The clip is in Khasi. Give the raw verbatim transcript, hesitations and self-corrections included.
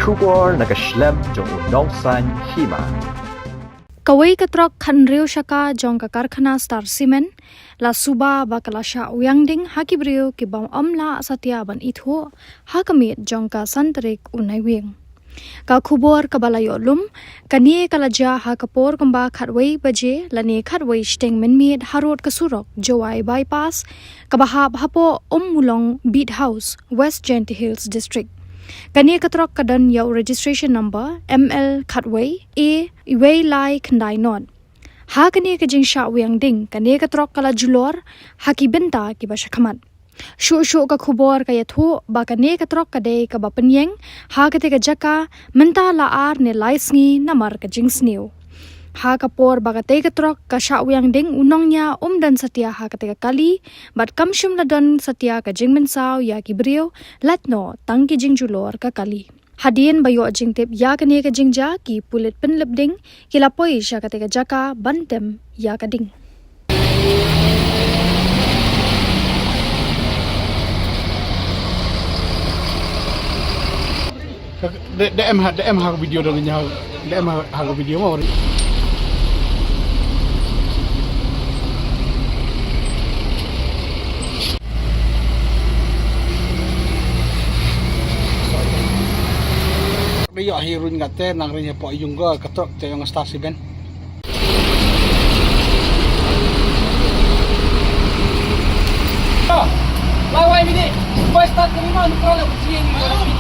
Khubor na ka shlem jong u nongsan hima. Kawei ka trok khathynriew shaka jong ka karkhana Star Cement la suba ba ka la shah wiang ding ha ki briew ki bym lah satia ban ithuh ha ka miet jong ka san tarik u Naiwieng. Ka khubor kaba la ïoh lum, kane ka la jia ha ka por kumba khatwei baje lane khatwei shiteng mynmiet harud ka surok Jowai Bypass, kaba hap hapoh Ummulong Beat House, West Jaintia Hills District. Kane ka trok ka don ïa u registration number M L khatwei A wei lai khyndai not. Ha kane ka jingshah wiang ding, kane ka trok ka la julor ha ki bynta kiba shakhmat. Shuh shuh ka khubor ka ïathuh ba kane ka trok ka dei kaba pynïeng ha kata ka jaka mynta la ar ne lai sngi namar ka jingsniew. Ha ka por ba kata ka trok ka shah wiang ding, u nongñia um don satia ha kata ka kali bad kam shym la don satia ka jingmynsaw ïa ki briew, lait noh tang ki jingjulor ka kali. Hadien ba ïoh jingtip ïa kane ka jingjia, ki pulit pynlip ding ki la poi sha kata ka jaka ban tem ïa ka ding. Da, da em ha, da em ha ka video dang nya, da em ha, ha ka video mo. Ri ïoh hi ruh ngat te nang ri hapoh ïung ka trok te ïong Star Cement. Wai wai bini. Wai start kami ma nukra la kucing.